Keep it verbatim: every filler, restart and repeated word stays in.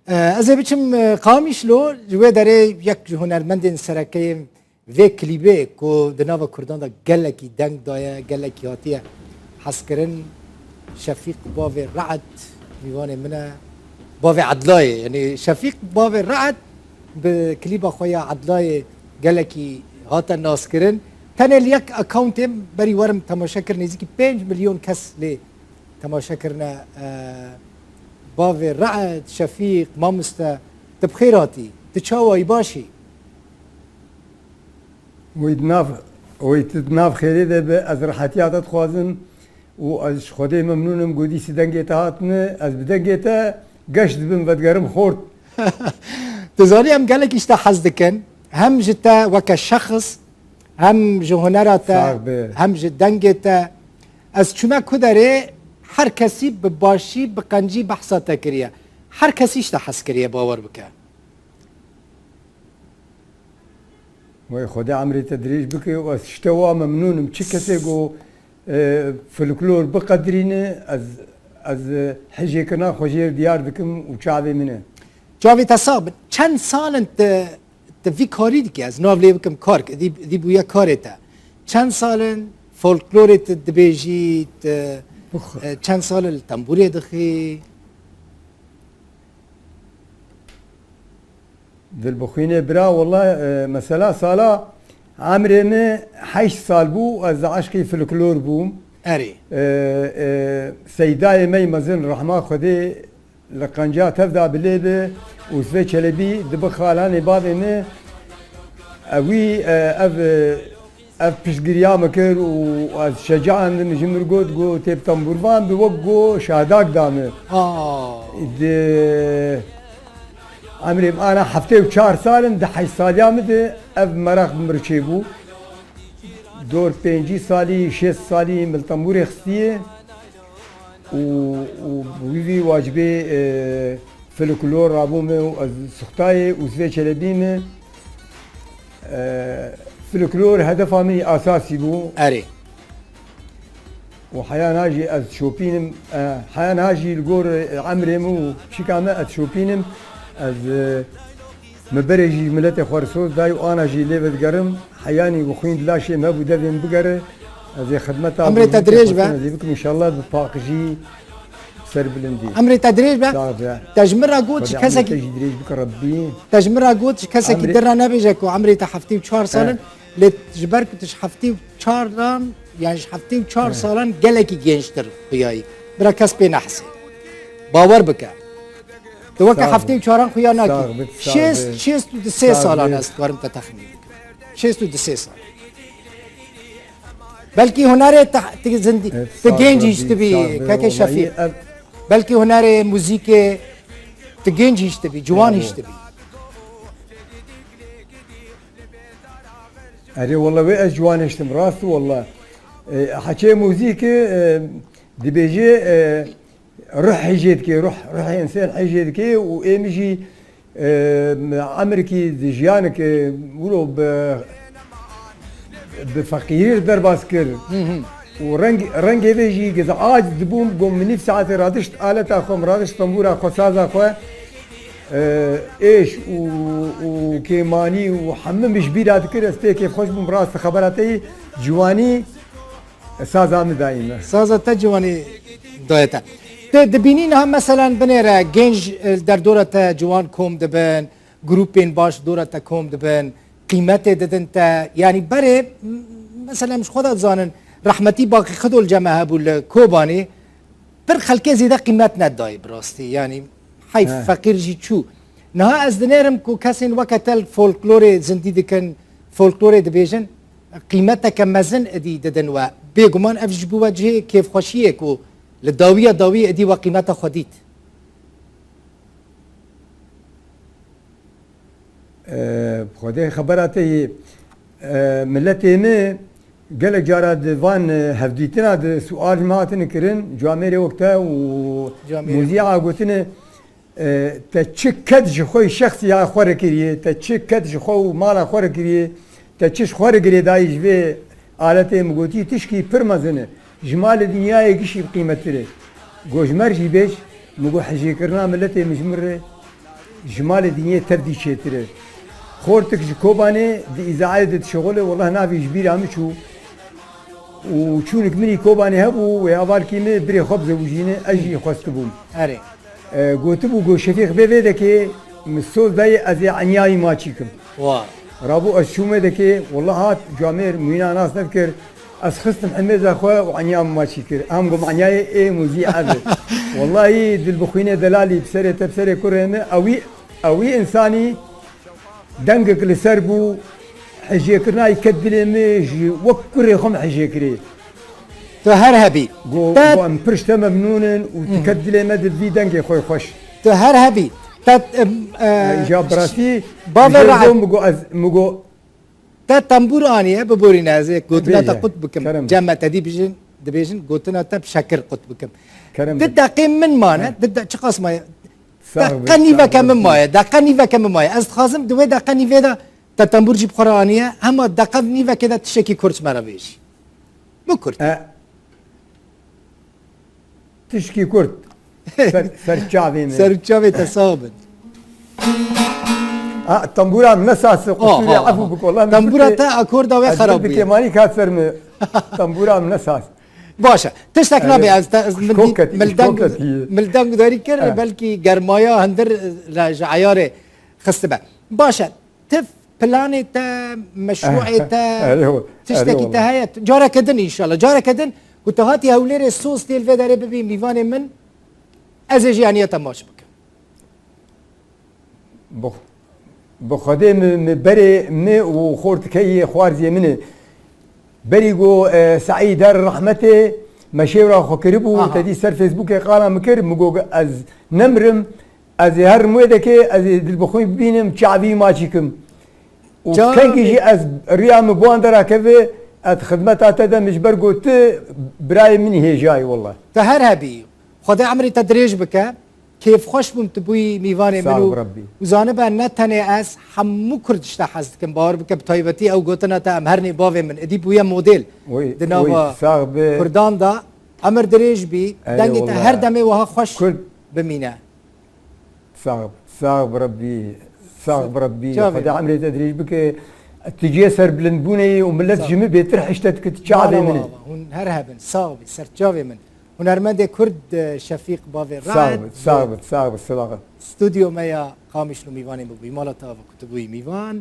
E, ez ê biçim, e, Qamişlo, ji wê derê yek ji hunermendên sereke yên vê klîbê ku di nava Kurdan de gelekî deng daye, gelekî hatiye hezkirin, Şefîq Bavê Re'd mîvanê min e. Bavê Edlayê, yanî Şefîq Bavê Re'd bi klîba xwe ya Edlayê gelekî hate naskirin. Tenê li yek accountê berî werim temaşe kir, nêzîkî pênc milyon kes lê temaşe kirine. E, Bavê Re'd, Şefîq, mamoste, tu bi xêr hatî, tu çawa yî, baş î? Wî di nav, wî tu di nav xêrê de be, ez rehetiya te dixwazim û ez ji Xwedê memnûn im ku dîsî dengê te hatine, ez bi dengê te geş dibim, vedigerim xort. Tu zanî em gelekî ji te hez dikin, hem ji te weke şexs, hem ji hunera te, Sax be. Hem ji dengê te. Ez çûme ku derê her kesî bi başî, bi qencî behsa te kiriye. Her kesî ji te hez kiriye, bawer bike. Wey Xwedê emrê te dirêj bike û ez ji te wa memnûn im. Çi kesê ku, e, folklor biqedirîne, ez, ez, e, hijêkirina xwe jê re diyar dikim û çavê min e. Çavê te sax bin. Çend sal in tu, tu vî karî dikî? Ez nav lê bikim kar, dî, dî bûye karê te. Çend sal in folklorê tu dibêjî, tu, Bix- e, çend sal in li tembûrê dixî? Dilbixwînê bira, wela, e, mesela sala emrê min heşt sal bû, ez di eşqî folklor bûm. Erê. E, e, Seydayê me yî mezin, rehma Xwedê li qenca tev da bilê bi, Ûsve Çelebî dibi xalanê bavê min. Ewî, e, ev, e, Ev piştgiriya min kir û ez şecaendim, ji min got, got, tê bi tembûrvan bi wek got şadak da min. Aa. Di emrê min ana heftê û çar sal in, di heşt saliya min de ev meraq bi min re çêbû. Dor pêncî salî, şêst salî min li tembûrê xistiye. û, û wî vî wacibê, e, folklor rabû me û ez suxtayê Ûsvê Çelebî me, e, folklor hedefa min asasî bû. Erê. Û heya niha jî ez şopînim, e, heya niha jî li gor, e, emrê min û pişika me ez şopînim. Ez, e, Min berê jî miletê xwe re soz dayî û ana jî lê vedigerim. Heyanî û xwîn di laşê me bû devê min bigere. Ez ê xidmeta Emrê te dirêj be. Ez ê bikim înşallah bi paqijî serbilindî. Emrê te dirêj be. Sax be. Te ji min re got ji Xwedê emrê kesekî te jî dirêj bike Rebbî. Te ji min re got ji kesekî Emrê din re nebêje ku emrê te heftê û çar sal in. He. Lê ji ber ku tu ji heftê û çar dan, yan ji heftê û çar He. salan gelekî gençtir xuyayî. Bira kes pê nehesê. Bawer bike. Tu weke Sağ ol. heftê û çaran xuya nakî. Sağ ol, sağ ol. Şêst, şêst û du sê Sağ ol. salan ez dikarim te texmîn bikim. Şêst û du sê sal. Belkî hunerê te, te zindî, Evet, te sağ ol, genc Rabbi, hîş tibî, sağ ol, keke vallahi Şefîq. ev- Belkî hunerê muzîkê te genc hîş tibî, ciwan Bravo. hîş tibî. Erê, walla wê ez ciwan hiştim, rast walla. E, heçê muzîkê, e, dibêje, e, Ruh hijê dike, ruh, ruhê însan hijê dike û ê min jî, e, emrikî di jiyanik, e, wilo bi, bi feqîrî derbas kir. Hı hı. Û reng, rengê vê jî gizac dibûm, got min nîv saetê radişt aleta xwe, min radişt tembûra xwe, saza xwe, e, êş û, û kêmanî û hemû min ji bîra dikir, ez pê kêfxweş bûm, rast xebera te yî ciwanî, Saza min dayî me. Saza te ciwanî daye te. Tu dibînî niha meselen binêre genc, e, li derdora te ciwan kom dibin, grûpên baş dora te kom dibin, qîmetê didin te. Yanî berê, m-, meselen ji xwe de dizanin, rehmetî Baqî Xido li cem me hebû li Kobanê, pir xelkê zêde qîmet nedayî bi rastî. Yanî heyf, He. feqîr jî çû. Niha ez dinêrim ku kesên weke te li folklorê zindî dikin, folklorê dibêjin, qîmeteke mezin êdî didin we. Bêguman ev ji bo we cihê kêfxweşiyê ku li dawiya dawiyê êdî we qîmeta xwe dît. E, Xwedê xebera te yê, e, miletê me gelek cara di van, e, hevdîtina de sual me hatine kirin, camêrê wek te û Camêrê. muzîa gotine, E, te çi ked ji xwe şexsiya xwe re kiriye, te çi ked ji xwe û mala xwe re kiriye, te çi ji xwe re girêdayî ji vê aletê min gotî, tişkî pir mezin e. Ji malê dinyayê gişî bi qîmettir e. Got ji me re jî bêj, min got hijêkirina miletê min ji min re Ji malê dinyê tev dî çêtir e. Xortik ji Kobanê di îzaeyê de dişixule, wellah navê ji bîra min çû. Û çûnik min î Kobanê hebû, wê hevalkî min birê xwe bizewicîne, ez jî xwestibûm. Erê. E, gotibû, got, Şefîq bê vê dekê, min soz dayê ez ê enyayî maçî kim. Wa. Rabû ez çûme dekê, wellah hat camêr, mûyna nas nedikir. Ez xistim hemêza xwe û enya min maçî kir. Em got, enyayê ê muzî ez. Wellahî dilbixwînê delalî bi serê te, bi serê kurê min, ewî, ewî însanî dengek li ser bû, hejêkirina yî ket dilê min, ji wek kurê xwe min hejêkirê. Tu her hebî. Go, Te go, em pir ji te memnûn in û tu ket dilê me di vî dengê xwe xweş. Tu her hebî. Te, em, e, Îja bi rastî, bavê jê rahat. Go, min go, ez, min go, Te tembûr aniye, biborîne ez ê gotina te Bêje, qut bikim. Kerem. Cem me te dî bijin, dibêjin, gotina te bi şekir qut bikim. Kerem Di bike. Deqê min mane, He. di de-, çiqas maye? Sax be, Deqe sax nîveke be. min maye, deqe nîveke min maye. Ez dixwazim di wê deqe nîvê de te tembûr jî bi xwe re aniye, hema deqe nîvekê de tiştekî kurt ji me re bêjî. Bi kurt. E, Tişkî kurt. Ser, ser çavê min. Ser çavê te sax bin. A, tembûra min ne sas e, Aha, qusûrê aha. efû bik, wallah min Tembûra gotê, te akorda wê ez xerab bûye. Bi kêmanî kat ser min. Tembûra min ne sas. Baş e. Tiştek Erê, nabe ez te, ez ji min kok dî-, ketî, ji mildeng, kok ketî. mildeng gudarî kir, Eh. belkî germaya hindir re ji eyarê xistibe. Baş e. Tif planê te, meşrûê te, Erê, erê, tiştekî te wala. heye. Careke din înşallah. Careke din ku te hatî Hewlêrê soz tê li vê derê bibî mîvanê min, ez ê jî aniye te maç bikim. Bi, bi Xwedê mi, mi berê mi û xortikeyê xwarziyê min e. Berî go, e, Seîd der rehmetê me şêwra xwe kiribû, Aha. te dî ser Facebookê qala min kir, min go ez nemirim, ez ê herim wê dekê, ez ê dilbixwîn bibînim, çavî maçî kim. Û Çavî. kengî jî ez riya min bi wan dera keve, ez xidmeta te de min ji ber got tu birayê min hêjayî wela. Tu her hebî. Xwedê emrê te dirêj bike. Kêfxweş bûm tu bûyî mîvanê min Sağ ol û, Rabbî. û zanibe ne tenê ez, hemû Kurd ji te hez dikin. Bawer bike bi taybetî ew gotina te em hernê bavê min. Êdî bûye model Oy, di nava oy, sağ be. Kurdan de. Emir dirêj bî. Erê Dengê te wela. her demê wiha xweş Kurd bimîne. Sağ, sağ bi Rebbî, sağ bi Rebbî. Çavê Xwedê min. emrê te dirêj bike. Tu cihê serbilindbûnê yî û millet Sağ ji min bêtir hişte dike, tu çavê Mala min e. wa, wa, hûn her hebin, sağ bî, serçavê min. Hunermendê Kurd, e, Şefîq Bavê Sağ Raed, bi, sağ bi, sağ bi, silaxa. Stûdyo me ya Qamişlo mîvanê min bûyî. Mala te ava ku tu bûyî mîvan.